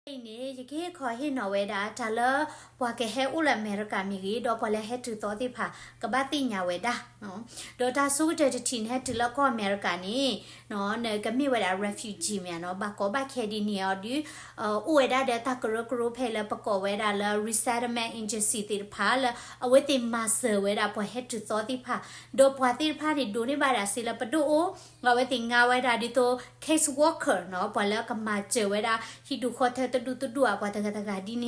အံၤန့ၣ် ယကဟ့ၣ်ခီဟ့ၣ်နီၤဝဲဒၣ် တၢ်လၢပှၤကဟဲအိၣ်လၢအမဲရကၤမ့ၢ်ဂ့ၤ ဒီးပှၤလၢဟဲတုၤသီသ့ၣ်တဖၣ် ကဘၣ်သ့ၣ်ညါဝဲဒၣ်, ဒီးတၢ်ဆိကတၢၢ်တထံၣ် နဟဲတုၤလၢကီၢ်အမဲရကၤန့ၣ် နကမ့ၢ်ဝဲဒၣ် refugee မ့ၢ်ဧါနီၤ, ဘၣ်ကီဘၣ်ခဲဒ်န့ၣ်အီၤဒီး အိၣ်ဝဲဒၣ်ဒီးတၢ်ကရၢကရိဖဲလၢပကိးဝဲဒၣ်လၢ resettlement agency သ့ၣ်တဖၣ်လၢ အဝဲသ့ၣ်မၤစၢၤဝဲဒၣ်ပှၤဟဲတုၤသီသ့ၣ်တဖၣ်, ဒီးပှၤသ့ၣ်တဖၣ်န့ၣ် ဒိးန့ၢ်ဘၣ်ဒၣ်စ့လၢပဒိၣ်အိၣ်, အဝဲသ့ၣ်ငါဝဲဒၣ်ဒ်သိး case worker နီၤ, ပှၤလၢကမၤစၢၤဝဲဒၣ် ဟံၣ်ဒူၣ်ဃီထၢတဒူၣ်တဒူၣ်အပှၤတဂၤတဂၤဒ်န့ၣ်, ဒီးန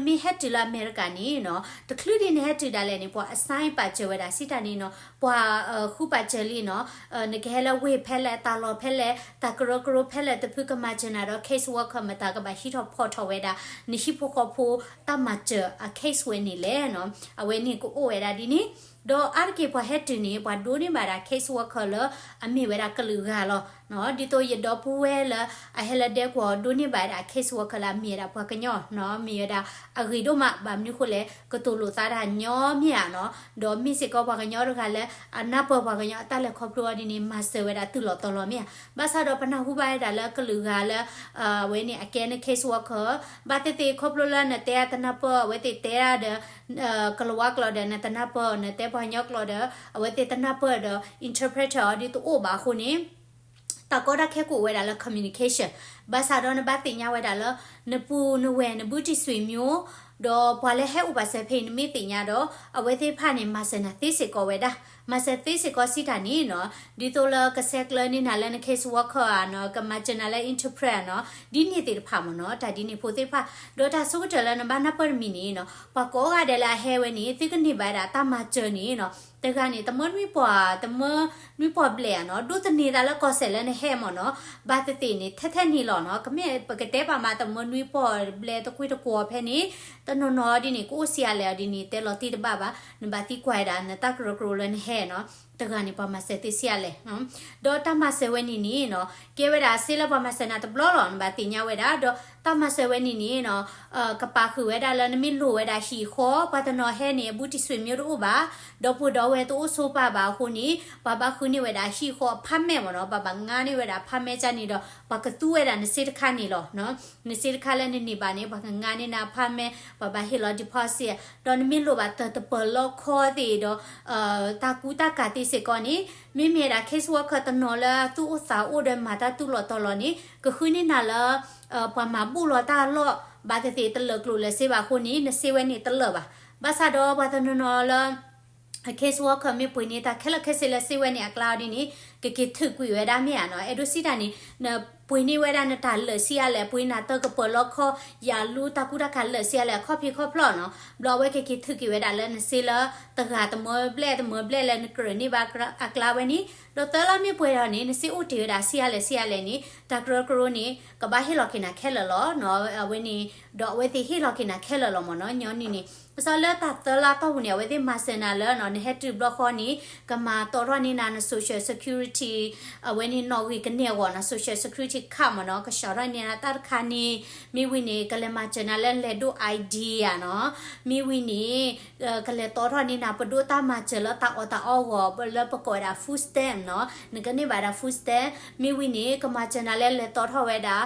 မ့ၢ်ဟဲတုၤလၢအမဲရကၤန့ၣ်နီၤ, တချုးဒ်နဟဲတုၤဒၣ်လဲာ်န့ၣ် ပှၤ assign ပာ်စၢၤဝဲဒၣ်စံးတၢ်န့ၣ်နီၤ, ပှၤဃုပာ်စၢၤလံနီၤ, နကဟဲလၢဝ့ၢ်ဖဲလဲၣ်, တၢ်လီၢ်ဖဲလဲၣ်, တၢ်ကရၢကရိဖဲလဲၣ်, တဖုကမၤစၢၤနၤဒီး case worker မတၤကဘၣ်ဟံးထီၣ်ဖီၣ်ထီၣ်ဝဲဒၣ် နဟံၣ်ဖိဃီဖိတၢ်မၤစၢၤအ case ဝဲန့ၣ်လဲၣ်နီၤ, အဝဲန့ၣ်ကအိၣ်ဝဲဒၣ်ဒ်န့ၣ်, ဒီးအါတက့ၢ်ပှၤဟဲတုၤန့ၣ် ပှၤဒိးန့ၢ်ဘၣ်ဒၣ် case worker လၢအမ့ၢ်ဝဲဒၣ်ကလုာ်ဂၤလီၤ. ဒ်သိးယဒီပုၢ်ဝဲၢ်လၢအဟဲလၢဒဲကဝီၤ ဒိးန့ၢ်ဘၣ်ဒၣ် case worker လၢအမ့ၢ်ဝဲဒၣ်ပှၤကညီနီၤ, မ့ၢ်ဝဲဒၣ်အဂ့ၤဒိၣ်မး, ဘၣ်မနုၤဃိလဲၣ် ကတိၤလိာ်သးတၢ်ညီမ့ၢ်ဧါနီၤ, ဒီးမ့ၢ်စ့ၢ်ကီးပှၤကညီတဂၤလၢ အနၢ်ပၢၢ်ပှၤကညီအတၢ်လဲၤခီဖျိအီၤဒ်န့ၣ် မၤစၢၤဝဲဒၣ်တုၤလီၤတီၤလီၤမ့ၢ်ဧါ, ဘၣ်ဆၣ်ဒီးပနၢ်ဟူဘၣ်ဝဲဒၣ်လၢကလုာ်ဂၤလၢ အဝဲန့ၣ်အကဲန့ၣ် case worker ဘၣ်သ့ၣ်သ့ၣ်ခီဖျိလၢနတဲတနၢ်ပၢၢ် အဝဲသ့ၣ်တဲဒၣ်ဒီး ကလၤဝါကျိာ်ဒီးနတနၢ်ပၢၢ်, နတဲပှၤကညီကျိာ်ဒီး အဝဲသ့ၣ်တနၢ်ပၢၢ်ဒီး interpreter အီၤဒ်တအိၣ်ဘၣ်အဃိန့ၣ် တၢ်ကီတၢ်ခဲကအိၣ်ဝဲဒၣ်လၢ communication, ဘၣ်ဆၣ်ဒီးနဘၣ်သ့ၣ်ညါဝဲဒၣ်လၢ နပူၤနဝဲၢ် နဘုတံၢ်ဆွေမျိုး ဒီးပှၤလၢဟဲအိၣ်ဘၣ်စၢၤဖဲအံၤ နမ့ၢ်သ့ၣ်ညါဒီး အဝဲသ့ၣ်တဖၣ်န့ၣ် မၤစၢၤနၤသ့စ့ၢ်ကီးဝဲဒၣ်, မၤစၢၤသ့စ့ၢ်ကီးစံးတၢ်န့ၣ်နီၤ, ဒ်သိးလၢကဆဲးကျၢန့ၢ်နၤလၢန case worker ဧါနီၤ, ကမၤစၢၤနၤလၢ interpret ဧါနီၤ, ဒ်န့ၣ်သ့ၣ်တဖၣ်မ့ၢ်နီၤ, တၢ်ဒ်န့ၣ်ဖိသ့ၣ်တဖၣ်, ဒီးတၢ်ဆိကတၢၢ်လၢနဘၣ်နၢ်ပၢၢ်တမံၤန့ၣ်နီၤ, ပှၤကိးဂၤဒဲးလၢအဟဲဝဲန့ၣ် သုကန့ၢ်ဘၣ်ဝဲဒၣ်တၢ်မၤစၢၤန့ၣ်နီၤ, တဂၤန့ၣ် တမၢနွံပီၢ်, တမၢနွံပီၢ်ဘျဲၣ်ဧါနီၤ, ဒိးသန့ၤသးလၢကီၢ်စဲၣ်လၢနဟဲမ့ၢ်နီၤ, ဘၣ်သ့ၣ်သ့ၣ်န့ၣ် ထဲထဲန့ၣ်လီၤနီၤ, ကမ့ၢ်ပကတဲပာ်မး တမၢနွံပီၢ်ဘျဲၣ် တကွံတကွီၢ်ဖဲန့ၣ် တနီၤနီၤဒ်န့ၣ် ကအိၣ်ဆံးအါလဲၣ်အီၤဒ်န့ၣ် တဲလီၤတံၢ်တဘၣ်ဘၣ်, နဘၣ်သံကွၢ်ဝဲဒၣ် နတၢ်ကရၢကရိလၢနဟဲနီၤ, တဂၤန့ၣ် ပှၤမၤစၢၤသ့ဆံးအါလဲၣ်, ဒီးတၢ်မၤစၢၤဝဲန့ၣ်န့ၣ်နီၤ, ကဲဝဲဒၣ်စ့လၢပှၤမၤစၢၤနၤတဘျီလီၤ, နဘၣ်သ့ၣ်ညါဝဲဒၣ်, ဒီးတၢ်မၤစၢၤဝဲန့ၣ်န့ၣ်နီၤ, ကပာ်ဃုာ်ဝဲဒၣ်လၢနမ့ၢ်လိၣ်ဝဲဒၣ်ဟံၣ်ဃီ, ပှၤတနီၤဟဲန့ၣ် အဘူးတံၢ်ဆွေမျိုးတအိၣ်ဘၣ်, ဒီပုၢ်ဒီဝဲၢ်တအိၣ်ဆိပာ်ဘၣ်အဃိန့ၣ် ပှၤဘၣ်ဃုန့ၢ်ဝဲဒၣ်ဟံၣ်ဃီအ permit မ့ၢ်နီၤ, ပှၤဘၣ်ငါန့ၢ်ဝဲဒၣ် permit ကန့ၣ်ဒီး ပှၤကသူဝဲဒၣ်နစ့တခါန့ၣ်လီၤ. နစ့တခါလၢနန့ၢ်ဘၣ်န့ၣ် ပှၤကငါန့ၢ်နၤ permit, ပှၤဘၣ်ဟ့ၣ်လီၤ deposit, ဒီးနမ့ၢ်လိၣ်ဘၣ်တၢ်တပၢၢ်လီခီသ့ၣ်ဒီး တၢ်ကူတၢ်ကၤသ့စ့ၢ်ကီးန့ၣ် မ့မ့ၢ်ဝဲဒၣ် case worker တနီၤလၢသူၣ်အိၣ်သးအိၣ်ဒီးမၤတၢ်တုၤလီၤတီၤလီၤန့ၣ် ကဃုန့ၢ်နၤလၢ ပှၤမၤဘူၣ်လီၤတၢ်အလီၢ်, ဘၣ်သ့ၣ်သ့ၣ်တလၢာ်ကျိၤလၢာ်စ့ဘၣ်အဃိန့ၣ် နစ့ဝဲန့ၣ်တလၢာ်ဘၣ်. ဘၣ်ဆၣ်ဒီးပှၤတနီၤနီၤလၢ case worker မ့ၢ်ပှ့ၤန့ၢ်တၢ်ခဲလၢာ်ခဲဆ့လၢစ့ဝဲန့ၣ်အကျါအီၤဒ်န့ၣ် ကက့ၤထုးကွံာ်ဝဲဒၣ်မ့ၢ်ဧါနီၤ, အဲၣ်ဒိးစံးတၢ်န့ၣ် နပှ့ၤန့ၢ်ဝဲဒၣ်နတၢ်လၢာ်ဆံးအါလဲၣ်, ပှ့ၤနၤတၢ်ကပၢၢ်လီခီ ယလူတၢ်ကူတၢ်ကၤလၢာ်ဆံးအါလဲၣ် အခီၣ်ဖံးခီၣ်ဖျီၣ်နီၤ, ဘျီအဝဲကက့ၤထုးက့ၤဝဲဒၣ်လၢနစ့လၢ တဂၤတမၢဘျဲၣ်တမၢဘျဲၣ်လၢနကြၢးန့ၢ်ဘၣ်အကျါဝဲန့ၣ်, ဒီးသၢလါမ့ၢ်ပှဲၤဒီးန့ၣ် နစ့အိၣ်တ့ၢ်ဝဲဒၣ်ဆံးအါလဲၣ်ဆံးအါလဲၣ်န့ၣ် တၢ်ကရၢကရိန့ၣ် ကဘၣ်ဟ့ၣ်လီၤက့ၤနၤခဲလၢာ်လီၤ. အဝဲန့ၣ် ဒီးအဝဲသ့ၣ်ဟ့ၣ်လီၤက့ၤနၤခဲလၢာ်လီၤမ့ၢ်နီၤ, ညီနုၢ်န့ၣ် ကစီလၢတၢ်သၢလါတီၢ်ပူၤန့ၣ် အဝဲသ့ၣ်မၤစၢၤနၤလၢ နဟဲတုၤဘျီဃီန့ၣ် ကမၤတီထီၣ်န့ၢ်နၤန social security, အဝဲန့ၣ်နီၣ်ဂံၢ်ကန့ၢ်အဂီၢ်နီၤ social security card မ့ၢ်နီၤ, ကဆှီထီၣ်န့ၢ်နၤတၢ်တခါန့ၣ်, မ့ၢ်ဝံၤန့ၣ် ကလဲၤမၤစၢၤနၤလၢလဲၤဒိး ID ဧါနီၤ, မ့ၢ်ဝံၤန့ၣ် ကလဲၤတီထီၣ်န့ၢ်နၤပဒိၣ်တၢ်မၤစၢၤလၢတၢ်အီၣ်တၢ်အီအဂီၢ် လၢပကိးဝဲဒၣ် food stamp နီၤ, နကန့ၢ်ဘၣ်ဒၣ် food stamp, မ့ၢ်ဝံၤန့ၣ် ကမၤစၢၤနၤလၢလဲၤတီထီၣ်ဝဲဒၣ်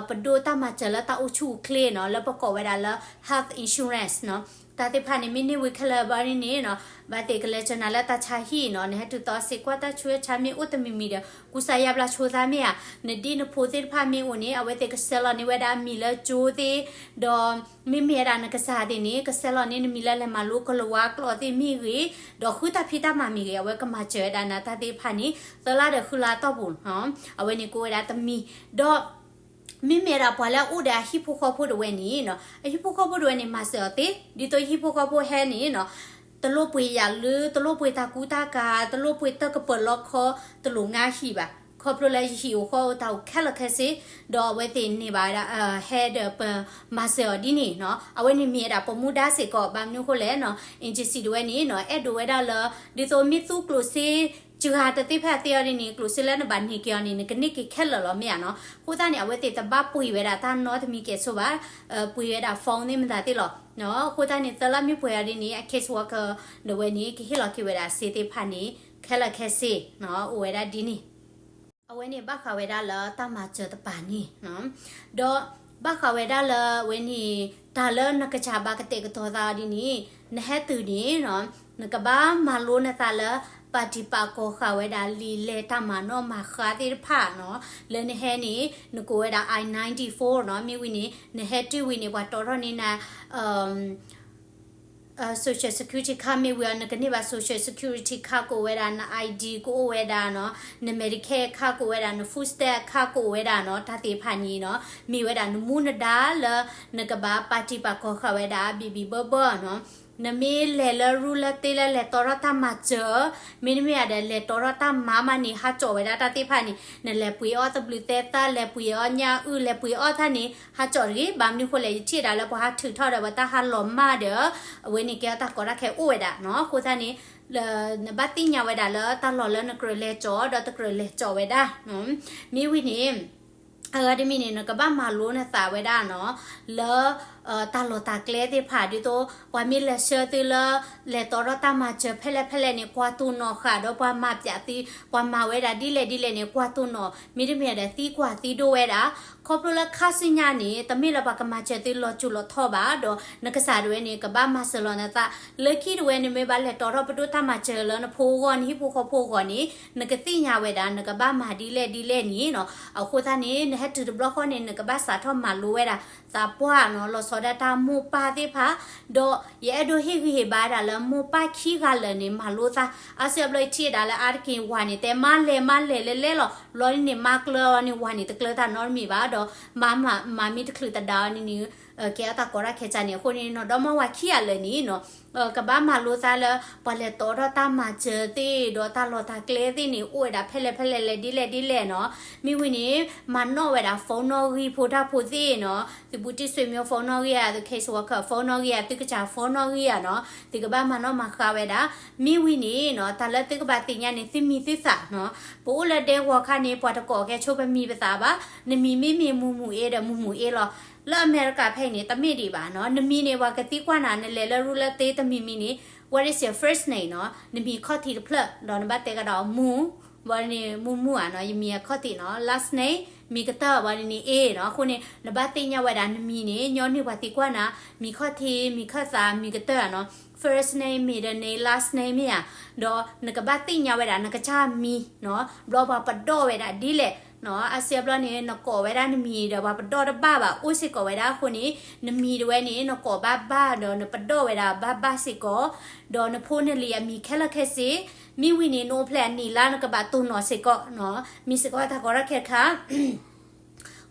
ပဒိၣ်တၢ်မၤစၢၤလၢတၢ်အိၣ်ဆူၣ်အိၣ်ချ့နီၤ, လၢပကိးဝဲဒၣ်လၢ health insurance နီၤ, တၢ်သ့ၣ်တဖၣ်န့ၣ် မ့ၢ်န့ၢ်ဝံၤခဲလၢာ်ဘၣ်န့ၣ်နီၤ, ဘၣ်သ့ၣ်ကလဲၤစၢၤနၤလၢတၢ်ဆါဟံၣ်နီၤ, နဟဲတုၤသီစ့ၢ်ကီး တၢ်ဆူးတၢ်ဆါမ့ၢ်အိၣ်တမံၤမံၤဒီး ကူစါယါဘျါဆိသးမ့ၢ်ဧါ, နဒ်နဖိသ့ၣ်တဖၣ်မ့ၢ်အိၣ်န့ၣ် အဝဲသ့ၣ်ကဆဲးလီၤန့ၢ်ဝဲဒၣ်အမံၤလၢကၠိသ့ၣ်, ဒီး မ့မ့ၢ်ဝဲဒၣ်နကစၢ်သ့ၣ်န့ၣ် ကဆဲးလီၤန့ၢ်နမံၤလၢလဲၤမၤလိကလၤဝါကျိာ်သ့ၣ်မ့ၢ်ဂ့ၤ, ဒီးဃုတၢ်ဖံးတၢ်မၤမ့ၢ်ဂ့ၤ, အဝဲကမၤစၢၤဝဲဒၣ်နၤတၢ်သ့ၣ်တဖၣ်န့ၣ် သၢလါဒီးဃုလါတီၢ်ပူၤ, အဝဲန့ၣ်ကအိၣ်ဝဲဒၣ်တမံၤ, ဒီး မ့မ့ၢ်ဝဲဒၣ်ပှၤလၢအအိၣ်ဒီးအဟံၣ်ဖိဃီဖိဒၣ်ဝဲန့ၣ်နီၤ, အဟံၣ်ဖိဃီဖိဒၣ်ဝဲန့ၣ် မၤစၢၤအီၤသ့, ဒ်သိးယဟံၣ်ဖိဃီဖိဟဲန့ၣ်နီၤ, တလိၣ်ပှ့ၤယၤလၢ တလိၣ်ပှ့ၤတၢ်ကူတၢ်ကၤ, တလိၣ်ပှ့ၤတၢ်ကပၢၢ်လီခီ, တလိၣ်ငါဟံၣ်ဘၣ်, ခီဖျိလၢယဟံၣ်အိၣ်ဃီအိၣ်တၢ်အိၣ်ခဲလၢာ်ခဲဆ့, ဒီးအဝဲသ့ၣ်န့ၢ်ဘၣ်ဝဲဒၣ် ဟဲဒီးပမၤစၢၤအီၤဒ်န့ၣ်နီၤ, အဝဲန့ၣ်မ့ၢ်ဝဲဒၣ်ပမူဒါစ့ၢ်ကီး, ဘၣ်မနုၤအဃိလဲၣ်နီၤ, agency ဒၣ်ဝဲန့ၣ်နီၤ အဲၣ်ဒိးဝဲဒၣ်လၢ ဒ်သိးမ့ၢ်သူကျိၣ်စ့ စှၤတသ့ၣ်ဖဲအသ့အီၤဒ်န့ၣ် ကျိၣ်စ့လၢနဘၣ်န့ၢ်က့ၤအီၤန့ၣ် နကန့ၢ်က့ၤခဲလၢာ်လီၤမ့ၢ်ဧါနီၤ, အဃိသတးန့ၣ် အဝဲသ့ၣ်တဘၣ်ပှ့ၤဝဲဒၣ်တၢ်နီတမံၤကဲၣ်ဆိဘၣ်, ပှ့ၤဝဲဒၣ် phone သ့ၣ်မတၤသ့ၣ်လီၤ, အဃိသတးန့ၣ် သၢလါမ့ၢ်ပှဲၤအီၤဒ်န့ၣ် အ case worker ဒၣ်ဝဲန့ၣ် ကဟ့ၣ်လီၤက့ၤဝဲဒၣ်စ့သ့ၣ်တဖၣ်န့ၣ် ခဲလၢာ်ခဲဆ့, အိၣ်ဝဲဒၣ်ဒ်န့ၣ်, အဝဲန့ၣ်ဘၣ်ဃးဝဲဒၣ်လၢတၢ်မၤစၢၤတပၤန့ၣ်, ဒီး ဘၣ်ဃးဝဲဒၣ်လၢအဝဲန့ၣ် တၢ်လၢနကစၢ်ဘၣ်ကတဲာ်ကတီၤသးအီၤဒ်န့ၣ် နဟဲတုၤန့ၣ်နီၤ နကဘၣ်မၤလိနသးလၢ ပာ်တံာ်ပာ်ကီၤဃာ်ဝဲဒၣ်လံာ်လဲၢ်တၢ်မၤနီၣ်မၤဃါသ့ၣ်တဖၣ်နီၤ လၢနဟဲန့ၣ် နကိးဝဲဒၣ် I ninety-four နီၤ မ့ၢ်ဝံၤန့ၣ် နဟဲတုၤဝံၤန့ၣ် ပှၤတီထီၣ်န့ၢ်နၤ Social Security card မ့ၢ်ဝံၤအီၤ နကန့ၢ်ဘၣ် Social Security card ကအိၣ်ဝဲဒၣ် န I D ကအိၣ်ဝဲဒၣ်နီၤ န Medicare card ကအိၣ်ဝဲဒၣ် န food stamp card ကအိၣ်ဝဲဒၣ်နီၤ တၢ်သ့ၣ်တဖၣ်န့ၣ်နီၤ မ့ၢ်ဝဲဒၣ်နမူနဒါလၢ နကဘၣ်ပာ်တံာ်ပာ်ကီၤဃာ်ဝဲဒၣ် ဘံၣ်ဘံၣ်ဘၢဘၢနီၤ နမ့ၢ်လဲၤလၢရူလၢသ့လၢလဲၤတီထီၣ်တၢ်မၤစၢၤ မ့တမ့ၢ်ဒၣ်လဲၤတီထီၣ်တၢ်မၤမးန့ၣ် ဟးကၠီၣ်ဝဲဒၣ်တၢ်သ့ၣ်တဖၣ်န့ၣ် နလဲၤပှ့ၤအီၣ်သဘျုးသဲသၣ် လဲၤပှ့ၤအီၣ်ညၣ်အုၣ် လဲၤပှ့ၤအီၣ်တၢ်န့ၣ် ဟးကၠီၣ်တဂ့ၤ ဘၣ်မနုၤဃိလဲၣ် ယထံၣ်ဒၣ်လၢပှၤဟးထုးထီၣ်ဒီးပှၤတၢ်ဟးလီၤမၢ်ဒီး အဝဲန့ၣ်ကဲထီၣ်တၢ်ကီတၢ်ခဲအိၣ်ဝဲဒၣ်နီၤ အဃိသတးန့ၣ် နဘၣ်သ့ၣ်ညါဝဲဒၣ်လၢတၢ်လီၢ်လၢနကြၢးလဲၤကၠီၣ် ဒီးတကြၢးလဲၤကၠီၣ်ဝဲဒၣ် မ့ၢ်ဝံၤန့ၣ် အဂၤတမံၤန့ၣ် နကဘၣ်မၤလိနသးဝဲဒၣ်နီၤ လၢ တၢ်လီၢ်တၢ်ကျဲသ့ၣ်တဖၣ် ဒ်သိး ပှၤမ့ၢ်လဲၤဆှၢသုလၢ လဲၤတီထီၣ်တၢ်မၤစၢၤဖဲလဲၣ်ဖဲလဲၣ်န့ၣ် ကွၢ်တိၢ်နီၣ်ဃာ်ဒီးပှၤမၤပၠးသု ပှၤမၤဝဲဒၣ်ဒ်လဲၣ်ဒ်လဲၣ်န့ၣ် ကွၢ်တိၢ်နီၣ် မ့တမ့ၢ်ဒီးသံကွၢ်သံဒိၣ်ဝဲဒၣ် ခီဖျိလၢခါဆူညါန့ၣ် တမ့ၢ်လၢပှၤကမၤစၢၤသုလီၤစိၤလီၤထီဘၣ် ဒီးနကစၢ်ဒၣ်ဝဲန့ၣ် ကဘၣ်မၤစၢၤလီၤနသး လၢခံဒၣ်ဝဲန့ၣ် မ့ၢ်ဘၣ်လဲၤတီထီၣ်ပဒိၣ်တၢ်မၤစၢၤလၢနဖိအဂီၢ် နဟံၣ်ဖိဃီဖိအဂီၢ်န့ၣ် နကသ့ၣ်ညါဝဲဒၣ် နကဘၣ်မၤဒ်လဲၣ်ဒ်လဲၣ်န့ၣ်နီၤ အဃိသတးန့ၣ် နဟဲတုၤတဘျီဃီန့ၣ် နကဘၣ်စးထီၣ်မၤလိဝဲဒၣ် သးပှၢ်နီၤ လီၤဆီဒၣ်တၢ်မိၢ်ပၢ်သ့ၣ်တဖၣ် ဒီးယအဲၣ်ဒိးဟ့ၣ်ဂံၢ်ဟ့ၣ်ဘါဒၣ်လၢမိၢ်ပၢ်ခံဂၤလၢာ်န့ၣ် မၤလိသး အါစုအါဘျီယထံၣ်ဒၣ်လၢအါတက့ၢ်ဝၤန့ၣ် တဲမါလဲၤမါလဲၤလဲၤလဲၤလီၤ ဘျီန့ၣ်မါကျၢၤအီၤန့ၣ် ဝၤန့ၣ်တကျၢၤတၢ်နီတမံၤဘၣ် ဒီးမါမၤမ့ၢ်တချုးသဒါအီၤန့ၣ်န့ၣ် ကဲအတၢ်ကီတၢ်ခဲကၢ်န့ၣ် အဃိန့ၣ်နီၤ ဒီမါဝၤခံဂၤလၢာ်န့ၣ်နီၤ ကဘၣ်မၤလိသးလၢ ပှၤလဲၤတီထီၣ်တၢ်မၤစၢၤသ့ၣ် ဒီးတၢ်လီၢ်တၢ်ကျဲသ့ၣ်န့ၣ် အိၣ်ဝဲဒၣ်ဖဲလဲၣ်ဖဲလဲၣ်လဲၣ်ဒ်လဲၣ်ဒ်လဲၣ်နီၤ မ့ၢ်ဝံၤန့ၣ် မၤနီၣ်ဝဲဒၣ် phone နီၣ်ဂံၢ်ဖိတၢ်ဖိသ့ၣ်နီၤ သုဘူးတံၢ်ဆွေမျိုး phone နီၣ်ဂံၢ်ဧါ သု caseworker phone နီၣ်ဂံၢ်ဧါ သုကစၢ် phone နီၣ်ဂံၢ်ဧါနီၤ သုကဘၣ်မၤနီၣ်မၤဃါဝဲဒၣ် မ့ၢ်ဝံၤန့ၣ်နီၤ တၢ်လၢသုကဘၣ်သ့ၣ်ညါန့ၣ် သုမံၤသုသၣ်နီၤ ပအိၣ်လၢဒဲကဝီၤခါန့ၣ် ပှၤတကိးကဲဆိပမံၤပသၣ်ဘၣ် နမံၤမ့မ့ၢ်မူမူအ့ဒီးမူမူအ့လီၤ လၢအမဲရကၤဖဲအံၤန့ၣ် တမ့ၢ်ဒံးဘၣ်နီၤ နမံၤန့ၣ် ပှၤကသံကွၢ်နၤ နလဲၤလၢရူလၢသ့တမံၤမံၤန့ၣ် what is your first name နီၤ နမံၤခီၣ်ထံးတဖျၢၣ် ဒီးနဘၣ်တဲကဒီးမူ ဘၣ်န့ၣ် မူမူဧါနီၤ ယမံၤအခီၣ်ထံးနီၤ last name မံၤကတၢၢ် ဘၣ်န့ၣ်န့ၣ် အ့နီၤ အဃိန့ၣ် နဘၣ်သ့ၣ်ညါဝဲဒၣ်နမံၤန့ၣ် ညီနုၢ်ပှၤသံကွၢ်နၤ မံၤခီၣ်ထံး မံၤခၢၣ်သး မံၤကတၢၢ်ဧါနီၤ first name middle name last name မ့ၢ်ဧါ ဒီးနကဘၣ်သ့ၣ်ညါဝဲဒၣ် နကစၢ်မံၤနီၤ ဘျီပှၤပဒီၣ်ဝဲဒၣ်ဒ်လဲၣ်နီၤ အါစုအါဘျီန့ၣ် နကိးဝဲဒၣ်နမံၤဒီး ပှၤပဒီၣ်တဘၣ်ဘၣ် အိၣ်စ့ၢ်ကီးဝဲဒၣ်အဃိန့ၣ် နမံၤတဝဲန့ၣ် နကိးဘၣ်ဘၣ်ဒီး နပဒီၣ်ဝဲဒၣ်ဘၣ်ဘၣ်စ့ၢ်ကီး ဒီးနဖိနလံၤအမံၤခဲလၢာ်ခဲဆ့ မ့ၢ်ဝံၤန့ၣ် နအိၣ်ဖျဲၣ်အနံၣ်လါ နကဘၣ်တိၢ်နီၣ်စ့ၢ်ကီးနီၤ မ့ၢ်စ့ၢ်ကီးတၢ်ကီတၢ်ခဲတခါ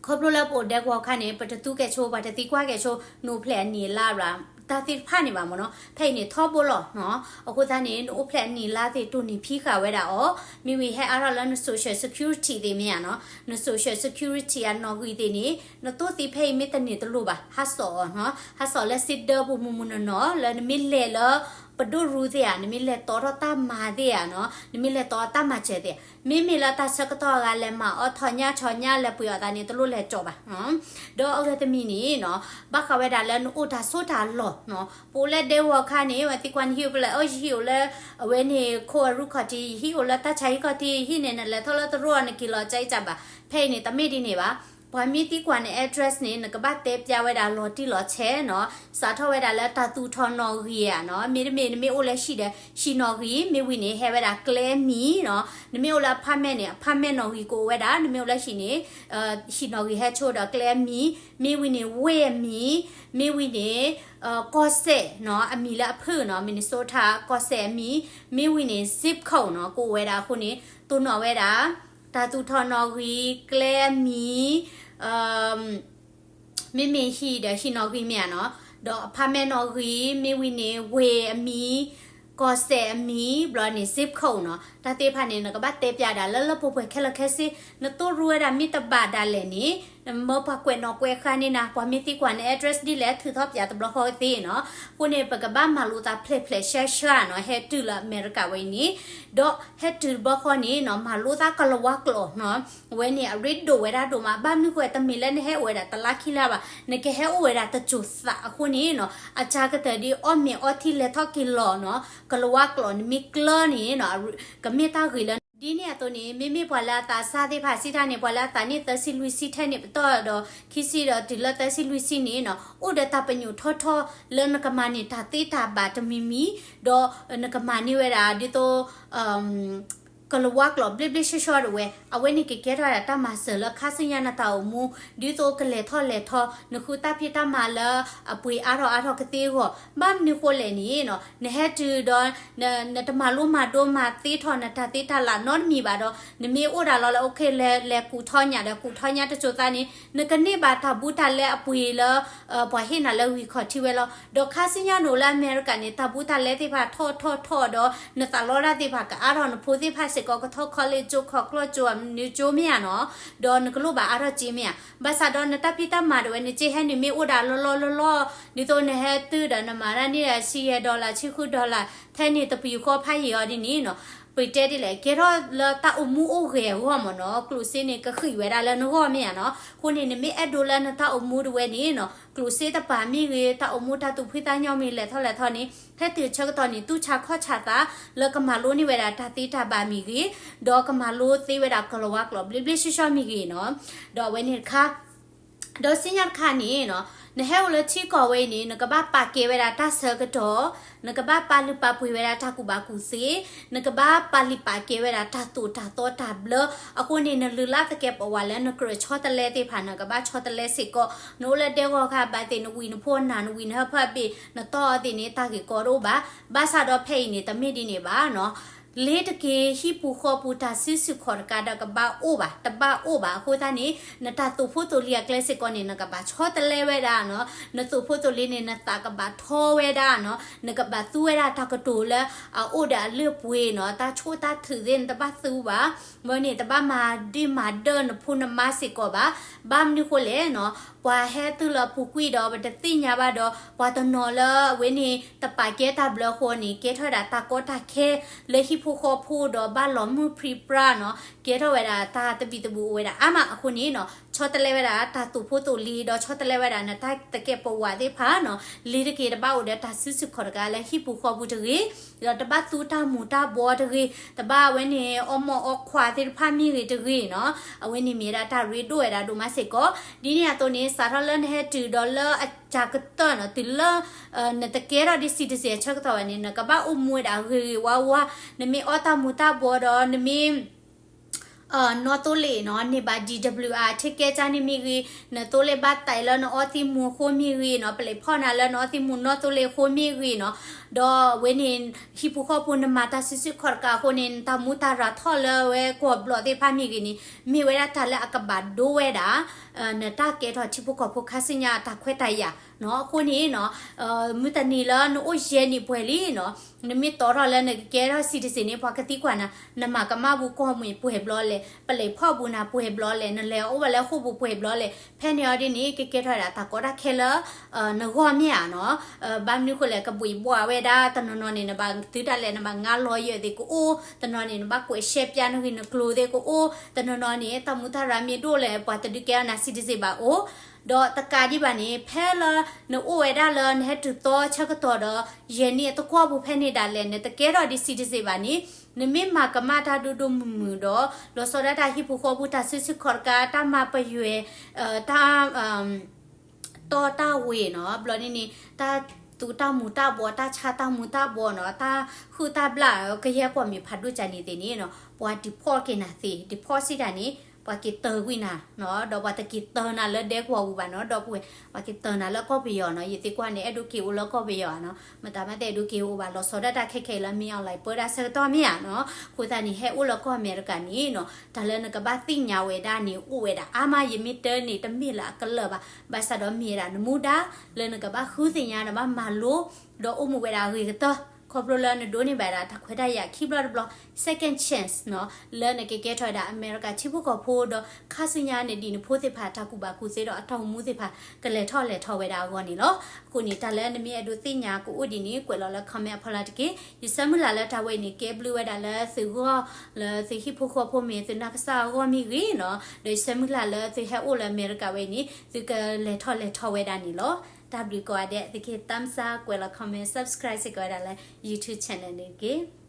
ခီဖျိလၢပအိၣ်ဒဲကဝီၤခါန့ၣ် ပတသူကဲဆိ ပှၤတသံကွၢ်ကဲဆိ နအိၣ်ဖျဲၣ်အနံၣ်အလါဘၣ် တၢ်သ့ၣ်တဖၣ်န့ၣ်ဘၣ်မ့ၢ်နီၤ ဖဲအံၤန့ၣ်ထီဘိလီၤနီၤ အဃိသတးန့ၣ် နအိၣ်ဖျဲၣ်အနံၣ်အလါသ့ၣ် တိၢ်န့ၢ်ဖံးဃာ်ဝဲဒၣ်အီၤ မ့ၢ်ဝံၤဟဲအါထီၣ်လၢန social security သ့ၣ်မ့ၢ်ဧါနီၤ န social security အနီၣ်ဂံၢ်သ့ၣ်န့ၣ် နတိၢ်သံဖဲအံၤမ့ၢ်တန့ၢ်တလိၣ်ဘၣ် ဟးစိာ်အီၤနီၤ ဟးစိာ်လၢစ့ဒၢပူၤမူမူနီၢ်နီၢ် လၢနမ့ၢ်လဲၤလၢ ပဒိၣ်ရူသ့ၣ်ဧါ နမ့ၢ်လဲၤတီထီၣ်တၢ်မၤသ့ၣ်ဧါနီၤ နမ့ၢ်လဲၤတီတၢ်မၤစၢၤသ့ၣ် မ့မ့ၢ်လၢတၢ်ဆၢကတီၢ်အဂၤလဲၤမၤအီၣ်ထီၣ်ညၣ်ဆီညၣ်လဲၤပှ့ၤအီၣ်သးန့ၣ် တလိၣ်လဲၤကၠီၣ်ဘၣ် ဒီးအဂၤတမံၤန့ၣ်နီၤ ဘၣ်ဃးဝဲဒၣ်လၢနအိၣ်တၢ်ဆိးတၢ်လီၢ်နီၤ ပအိၣ်လၢဒဲကဝီၤခါန့ၣ် ဝဲသံကွၢ်နဟံၣ်အိၣ်ဖဲလဲၣ် အိၣ်ယဟံၣ်အိၣ်လၢ အဝဲန့ၣ် ခိၣ်အရူၢ်ခီၣ်ထံး ယဟံၣ်အိၣ်လၢတၢ်ဆါဟံၣ်ခီၣ်ထံး ယဟံၣ်န့ၣ် နလဲၤထီၣ်လၢတရူးအီၤ နက့ၤလီၤကၠါအံၤကၠါဘၣ် ဖဲအံၤန့ၣ် တမ့ၢ်ဒ်န့ၣ်ဘၣ် ပှၤမ့ၢ်သံကွၢ်န address န့ၣ် နကဘၣ်တဲပျါဝဲဒၣ်လီၤတံၢ်လီၤဆဲးနီၤ စးထီၣ်ဝဲဒၣ်လၢတၢ်သူၣ်ထီၣ်နီၣ်ဂံၢ်ဧါနီၤ မ့တမ့ၢ် နမ့ၢ်အိၣ်လၢဟံၣ်ဒီး ဟံၣ်နီၣ်ဂံၢ် မ့ၢ်ဝံၤန့ၣ် ဟဲဝဲဒၣ်ကျဲအမံၤနီၤ နမ့ၢ်အိၣ်လၢ apartment န့ၣ် apartment နီၣ်ဂံၢ်ကအိၣ်ဝဲဒၣ် နမ့ၢ်အိၣ်လၢဟံၣ်န့ၣ် ဟံၣ်နီၣ်ဂံၢ်ဟဲဆိဒီးကျဲအမံၤ မ့ၢ်ဝံၤန့ၣ် ဝ့ၢ်အမံၤ မ့ၢ်ဝံၤန့ၣ် ကီၢ်စဲၣ်နီၤ အမံၤလၢအဖုၣ်နီၤ Minnesota ကီၢ်စဲၣ်အမံၤ မ့ၢ်ဝံၤန့ၣ် zip code နီၤ ကအိၣ်ဝဲဒၣ်အဃိန့ၣ် တိၢ်နီၣ်ဝဲဒၣ် တၢ်သူၣ်ထီၣ်နီၣ်ဂံၢ် ကျဲအမံၤ မ့မ့ၢ်ဟံၣ်ဒီးဟံၣ်နီၣ်ဂံၢ်မ့ၢ်ဧါနီၤ ဒီး apartment နီၣ်ဂံၢ် မ့ၢ်ဝံၤန့ၣ် ဝ့ၢ်အမံၤ ကီၢ်စဲၣ်အမံၤ ဘျီန့ၣ် zip code နီၤ တၢ်သ့ၣ်တဖၣ်န့ၣ် နကဘၣ်တဲပျါဒၣ်လၢလၢပှဲၤပှဲၤခဲလၢာ်ခဲဆ့ နတိၢ်ရူဝဲဒၣ်မ့ၢ်တဘၣ်ဒၣ်လဲာ်န့ၣ် နမၢပှၤကွဲးနီၣ်ကွဲးဃါန့ၢ်နၤ ပှၤမ့ၢ်သံကွၢ်န address ဒ်လဲၣ် ထုးထီၣ်ပျါတဘျီဃီသ့နီၤ အဃိန့ၣ် ပကဘၣ်မၤလိသးဖျဲၣ်ဖျဲၣ်ဆှါဆှါနီၤ ဟဲတုၤလၢအမဲရကၤဝဲအံၤန့ၣ် ဒီးဟဲတုၤတဘျီဃီန့ၣ်နီၤ မၤလိသးကလၤဝါကျိာ်နီၤ အဝဲန့ၣ် အရ့ဒိၣ်ဝဲဒၣ်ဒိၣ်မး ဘၣ်မနုၤဃိ တမ့ၢ်လၢနဟဲအိၣ်ဝဲဒၣ်တလါခံလါဘၣ် နကဟဲအိၣ်ဝဲဒၣ်တစိၤသးအဃိန့ၣ်နီၤ အစှၤကတၢၢ်ဒ်အီၣ်မ့ၤအီထံလဲၤထီၣ်က့ၤလီၤနီၤ ကလၤဝါကျိာ်နမ့ၢ်ကျၢၤန့ၣ်နီၤ ကမ့ၢ်တၢ်ဂ့ၤလၢ ဒ်န့ၣ်အသိးန့ၣ် မ့မ့ၢ်ပှၤလၢအသးစၢ်သ့ၣ်တဖၣ်စံးတၢ်န့ၣ် ပှၤလၢအသးနံၣ်သၢဆံလွံၢ်ဆံထဲန့ၣ် ပတီၢ်ဒီးခံဆံဒီးတုၤလၢသၢဆံလွံၢ်ဆံန့ၣ်နီၤ အိၣ်ဒီးတၢ်ပညိၣ်ထီထီလၢနကမၤန့ၢ်တၢ်သ့တၢ်ဘၣ်တမံၤမံၤ, ဒီးနကမၤန့ၢ်ဝဲဒၣ်ဒ်သိး ကလၤဝါကျိာ်ဘျ့ဘျ့ဆှီဆှီဒၣ်ဝဲ အဝဲန့ၣ်ကကဲထီၣ်ဝဲဒၣ်တၢ်မၤစၢၤလၢခါဆူညါနတၢ်အိၣ်မူ ဒ်သိးကလဲၤထီၣ်လဲၤထီ နဃုတၢ်ဖံးတၢ်မၤလၢအပှ့ၤအါထီၣ်အါထီၣ်ကသ့အဂီၢ် ဘၣ်မနုၤဃိလဲၣ်န့ၣ်နီၤ နဟဲတုၤဒီး နတမၤလိမၤဒိးမၤသ့ထီၣ်နတၢ်သ့တၢ်လၢ်နီတမံၤဘၣ်ဒီး နမ့ၢ်အိၣ်ဒၣ်လီၤလၢ အိၣ်ခ့ လဲၤကူၣ်ထီညၣ်ဒီးကူၣ်ထီညၣ်တစိၤသးန့ၣ် နကန့ၢ်ဘၣ်တၢ်ဘူးတၢ်လဲအပှ့ၤလၢ ပှၤဟ့ၣ်နၤလၢဂံၢ်ခီၣ်ထံးဝဲလီၤ. ဒီးခါဆူညါနအိၣ်လၢအမဲရကၤန့ၣ် တၢ်ဘူးတၢ်လဲသ့ၣ်တဖၣ်ထီၣ်ထီၣ်ထီၣ်ဒီး နသးလီတၢ်သ့ၣ်တဖၣ်ကအါထီၣ် နဖိသ့ၣ်တဖၣ်စ့ၢ်ကီးကထီၣ် college ကၠိ ခီကျီၢ်ကၠိ အမနုၤကၠိမ့ၢ်ဧါနီၤ ဒီးနကလိၣ်ဘၣ်အါထီၣ်စ့မ့ၢ်ဧါ ဘၣ်ဆၣ်ဒီးနတၢ်ဖံးတၢ်မၤဒၣ်ဝဲ နက့ဟဲနုာ်မ့ၢ်အိၣ်ဒၣ်လီၢ်လီၢ်လီၢ်လီၢ် ဒ်သိးနဟဲတုၤဒီးနမၤတၢ်န့ၢ်ဒၣ် ဆံယဲၢ် dollar ဆံဃု dollar ထဲန့ၣ်တပယူာ်ဃီဖးယံာ်အီၤဒ်န့ၣ်နီၤ ပတဲဒ်လဲၣ် ကဲထီၣ်လၢတၢ်အိၣ်မူအိၣ်ဂဲၤအဂီၢ်မ့ၢ်နီၤ ကျိၣ်စ့န့ၣ်ကဃံးဝဲဒၣ်လၢနဂီၢ်မ့ၢ်ဧါနီၤ အဃိန့ၣ် နမ့ၢ်အဲၣ်ဒိးလၢနတၢ်အိၣ်မူဒၣ်ဝဲန့ၣ်နီၤ ကျိၣ်စ့တပၤမ့ၢ်ဂ့ၤ တၢ်အိၣ်မူတၢ်သူၣ်ဖှံသးညီမ့ၢ် လဲၤထီၣ်လဲၤထီန့ၣ် ဖဲတုၤဆၢကတီၢ်န့ၣ် တူၢ်ဆါခီၣ်ဆါသး လၢကမၤလိန့ၢ်ဝဲဒၣ်တၢ်သ့တၢ်ဘၣ်မ့ၢ်ဂ့ၤ ဒီးကမၤလိသ့ဝဲဒၣ်ကလၤဝါကျိာ်ဘျ့ဘျ့ဆှီဆှီမ့ၢ်ဂ့ၤနီၤ ဒီးအဝဲန့ၣ်တခါ ဒီးဆူညါတခါန့ၣ်နီၤ နဟဲအိၣ်လၢထံကီၢ်ဝဲအံၤန့ၣ် နကဘၣ်ပာ်ကဲဝဲဒၣ်တၢ်ဆၢကတီၢ်, နကဘၣ်ပာ်လုၢ်ပာ်ပှ့ၤဝဲဒၣ်တၢ်ကူၣ်ဘၣ်ကူၣ်သ့, နကဘၣ်ပာ်လုၢ်ပာ်ကဲဝဲဒၣ်တၢ်သိၣ်တၢ်သီတၢ်ဘျၢ. အဃိန့ၣ် နလုၢ်လၢ်သကဲးပဝးလၢနကြၢးဆီတလဲသ့ၣ်တဖၣ် နကဘၣ်ဆီတလဲစ့ၢ်ကီး. နအိၣ်လၢဒဲကဝီၤခါဘၣ်သ့ၣ် နဝံၤနဖိနၢ် နဝံၤနဟၢဖၢအဘ့ၣ် နတီၢ်အီၤသ့ၣ်န့ၣ် တၢ်ဂ့ၢ်ကီတအိၣ်ဘၣ်. ဘၣ်ဆၣ်ဒီးဖဲအံၤန့ၣ် တမ့ၢ်ဒ်န့ၣ်ဘၣ်နီၤ လ့ၤတက့ၤ ဟံၣ်ပူၤဃီပူၤတၢ်စုဆူၣ်ခီၣ်တကးဒီးကဘၣ်အိၣ်ဘၣ်, တဘၣ်အိၣ်ဘၣ်. အဃိသတးန့ၣ် နတၢ်သိၣ်ဖိသိၣ်လံၤအကျဲစ့ၢ်ကီးန့ၣ် နကဘၣ်ဆီတလဲဝဲဒၣ်နီၤ. နသိၣ်ဖိသိၣ်လံၤန့ၣ် နသးကဘၣ်ထီဝဲဒၣ်နီၤ. နကဘၣ်သူဝဲဒၣ်တၢ်ကတိၤလၢအအိၣ်ဒီးအလုၢ်အပှ့ၤနီၤ. တၢ်ဆိၣ်တၢ်ထုးသ့ၣ် နတဘၣ်သူဘၣ်. ဝဲန့ၣ် တဘၣ်မၤဒုၣ်မၤဒၢၣ်နဖိနမါစ့ၢ်ကီးဘၣ်. ဘၣ်မနုၤဃိလဲၣ်နီၤ ပှၤဟဲတုၤလၢအပူၤကွံာ်ဒီး ပတသ့ၣ်ညါဘၣ်ဒီး ပှၤတနီၤလၢအဝဲန့ၣ် တပာ်ကဲတၢ်ဘျၢအဃိန့ၣ် ကဲထီၣ်ဝဲဒၣ်တၢ်ကီတၢ်ခဲ လၢဟံၣ်ဖိဃီဖိဒီးဘၣ်လီၤမုၢ်ပြံပြါနီၤ. ကဲထီၣ်ဝဲဒၣ်တၢ်သဘံၣ်သဘုၣ်အိၣ်ဝဲဒၣ်အါမးအဃိန့ၣ်နီၤ ဆီတလဲဝဲဒၣ်တၢ်သိၣ်ဖိသိၣ်လံၤ ဒီးဆီတလဲဝဲဒၣ်နတၢ်သကဲးပဝးသ့ၣ်တဖၣ်နီၤ. လ့ၤတက့ၤ တဘၣ်အိၣ်ဒီးတၢ်စုဆူၣ်ခီၣ်တကးလၢဟံၣ်ပူၤဃီပူၤတဂ့ၤ, ဒီးတဘၣ်သူတၢ်မူၤတၢ်ဘှီးတဂ့ၤ, တဘၣ်အဝဲန့ၣ် အီၣ်မီၢ်အီၣ်ခွါသ့ၣ်တဖၣ်မ့ၢ်ဂ့ၤတဂ့ၤနီၤ. အဝဲန့ၣ်မ့ၢ်ဝဲဒၣ်တၢ်ရ့ဒိၣ်ဝဲဒၣ်ဒိၣ်မးစ့ၢ်ကီး. ဒ်န့ၣ်အသိးန့ၣ် စးထီၣ်လၢနဟဲတုၤဒီးလၢအစှၤကတၢၢ်နီၤ တုၤလၢ နတကဲထီၣ်ဒ် citizen အဆၢကတီၢ်ဘၣ်န့ၣ် နကဘၣ်အိၣ်မူဝဲဒၣ်ဂ့ၤဂ့ၤဝါဝါ, နမ့ၢ်အီၣ်တၢ်မူၤတၢ်ဘှီးဒီး နမ့ၢ် နီၣ်သိလ့ၣ်နီၤ န့ၢ်ဘၣ် ဒီဒဘလျူအါ ထံကဲကၢန့ၣ်မ့ၢ်ဂ့ၤ, နသိလ့ၣ်ဘၣ်တဲာ်လၢနအီသံးမူၤအဃိမ့ၢ်ဂ့ၤနီၤ, ပလံးဖီၣ်နၤလၢနအီသံးမူၤနီၣ်သိလ့ၣ်အဃိမ့ၢ်ဂ့ၤနီၤ, ဒီးအဝဲန့ၣ် ဟံၣ်ပူၤဃီပူၤနမၤတၢ်စုဆူၣ်ခီၣ်တကးအဃိန့ၣ် နတၢ်မူတၢ်ရၤထီၣ်လၢဝဲကွီၢ်ဘျီၣ်သ့ၣ်တဖၣ်မ့ၢ်ဂ့ၤန့ၣ် မ့ၢ်ဝဲဒၣ်တၢ်လၢအကဘၣ်ဒိဝဲဒၣ် နတၢ်ကဲထီၣ်ထံဖိကီၢ်ဖိခါဆူညါအတၢ်ခွဲးတၢ်ယာ်နီၤ. အဃိန့ၣ်နီၤ မုၢ်တနံၤလၢနအိၣ်ယဲၢ်နံၣ်ပှဲၤလံနီၤ, နမ့ၢ်တီထီၣ်လၢနကကဲထီၣ် citizen န့ၣ် ပှၤကသံကွၢ်နၤ, နမၤကမၣ်ဘူးကီၢ်မ့ၢ်ပှဲၤဘျီလဲၣ်, ပလံးဖီၣ်ဘူးနၤပှဲၤဘျီလဲၣ်, နလဲၤအီၣ်ဘၣ်လၢဃိာ်ပူၤပှဲၤဘျီလဲၣ်, ဖဲန့ၣ်အီၤဒ်န့ၣ် ကကဲထီၣ်ဝဲဒၣ်တၢ်ကီတၢ်ခဲလၢ နဂီၢ်မ့ၢ်ဧါနီၤ. ဘၣ်မနုၤဃိလဲၣ် ကဘှံးဘှီးဝဲဒၣ် တနီၤနီၤန့ၣ် နဘၣ်တုၤဒၣ်လဲာ် နဘၣ်ငါ lawyer သ့ၣ်ကအိၣ်, တနီၤန့ၣ် နဘၣ်ကွဲးရှဲပၠးနဂ့ၢ်နကျိၤသ့ၣ်ကအိၣ်, တနီၤနီၤန့ၣ် တၢ်မူတၢ်ရၤမ့ၢ်ဒိၣ်လဲၣ် ပှၤတဒုးကဲထီၣ်နၤ citizen ဘၣ်အိၣ် ဒီးတကးဒံးဘၣ်န့ၣ် ဖဲလၢနအိၣ်ဝဲဒၣ်လၢနဟဲတုၤသီဆၢကတီၢ်ဒီး ယဲၢ်နံၣ်အသကွီၢ်ပူၤဖဲန့ၣ်ဒၣ်လဲာ် နတကဲထီၣ်ဒ် citizen ဘၣ်န့ၣ် နမ့ၢ်မၤကမၣ်တၢ်ဒိၣ်ဒိၣ်မုၢ်မုၢ်ဒီး လီၤဆီဒၣ်တၢ်ဟံၣ်ဖိဃီဖိတၢ်စုဆူၣ်ခီၣ်တကး တၢ်မၤပယွဲၢ် တၢ် တီတၢ်ဝ့ၤနီၤ ဘျီန့ၣ်န့ၣ် တၢ်သူတၢ်မူၤတၢ်ဘှီး တၢ်ဆါတၢ်မူၤတၢ်ဘှီးနီၤ တၢ်ဟုၣ်တၢ်ဘျၣ် ကယဲၢ်ကွီၢ်မ့ၢ်ဖးဒိၣ်ကန့ၣ်သ့ၣ်န့ၣ်နီၤ ပှၤ deport က့ၤနၤသ့ deport စံးတၢ်န့ၣ် ပှၤက့ၤတၢၤကွံာ်နၤနီၤ ဒီးပှၤတက့ၤတၢၤနၤလၢဒဲကဝီၤပူၤဘၣ်နီၤ ဒီပုၢ်ဝဲၢ် ပှၤက့ၤတၢၤနၤလၢကီၢ်ပယီၤနီၤ ယသ့ၣ်ကွၢ်န့ၣ် အဲၣ်ဒိးက့ၤအိၣ်လၢကီၢ်ပယီၤနီၤ မတၤမးတအဲၣ်ဒိးက့ၤအိၣ်ဘၣ် လီၤဆီဒၣ်တၢ်ခဲခဲအံၤလၢ မင်းအောင်လှိုင် ပၢတၢ်ဆၢကတီၢ်မ့ၢ်ဧါနီၤ အဃိသတးန့ၣ် ဟဲအိၣ်လၢကီၢ်အမဲရကၤန့ၣ်နီၤ တၢ်လၢနကဘၣ်သ့ၣ်ညါဝဲဒၣ်န့ၣ် အိၣ်ဝဲဒၣ်အါမး ယမ့ၢ်တဲန့ၣ် တမ့ၢ်လၢအကလၢာ်ဘၣ် ဘၣ်ဆၣ်ဒီးမ့ၢ်ဝဲဒၣ်နမူဒါ လၢနကဘၣ်ဃုသ့ၣ်ညါ နဘၣ်မၤလိ ဒီးအိၣ်မူဝဲဒၣ်အဂ့ၤကတၢၢ် ခီဖျိလၢနဒိးန့ၢ်ဘၣ်ဒၣ်တၢ်ခွဲးတၢ်ယာ်ခံဘျီတဘျီ second chance နီၤ လၢနကကဲထီၣ်ဝဲဒၣ်အမဲရကၤထံဖိကီၢ်ဖိဒီး ခါဆူညါနဒံၣ်နဖိသ့ၣ်တဖၣ် တၢ်ကူၣ်ဘၣ်ကူၣ်သ့ဒီးအတၢ်အိၣ်မူသ့ၣ်တဖၣ် ကလဲၤထီၣ်လဲၤထီဝဲဒၣ်အဂီၢ်န့ၣ်လီၤ. အဃိန့ၣ် တၢ်လၢနမ့ၢ်အဲၣ်ဒိးသ့ၣ်ညါကအိၣ်ဒ်န့ၣ် ကွဲးလီၤလၢ comment အဖီလာ်တက့ၢ်. ယဆၢမုၢ်လၢ်လၢတၢ်ဝဲအံၤန့ၣ် ကဲဘျုးဝဲဒၣ်လၢသုဂီၢ် လၢသုဟံၣ်ဖိဃီဖိမ့ၢ်သုနီၢ်ကစၢ်အဂီၢ်မ့ၢ်ဂ့ၤနီၤ ဒီးယဆၢမုၢ်လၢ်လၢသုဟဲအိၣ်လၢအမဲရကၤဝဲအံၤန့ၣ် သုကလဲၤထီၣ်လဲၤထီဝဲဒၣ်န့ၣ်လီၤ. တၢ်ဘျုးကိးဂၤဒဲး သုကဟ့ၣ် thumbs up ကွဲးလီၤ comment subscribe စ့ၢ်ကီးဝဲဒၣ်လၢ YouTube channel န့ၣ်တက့ၢ်.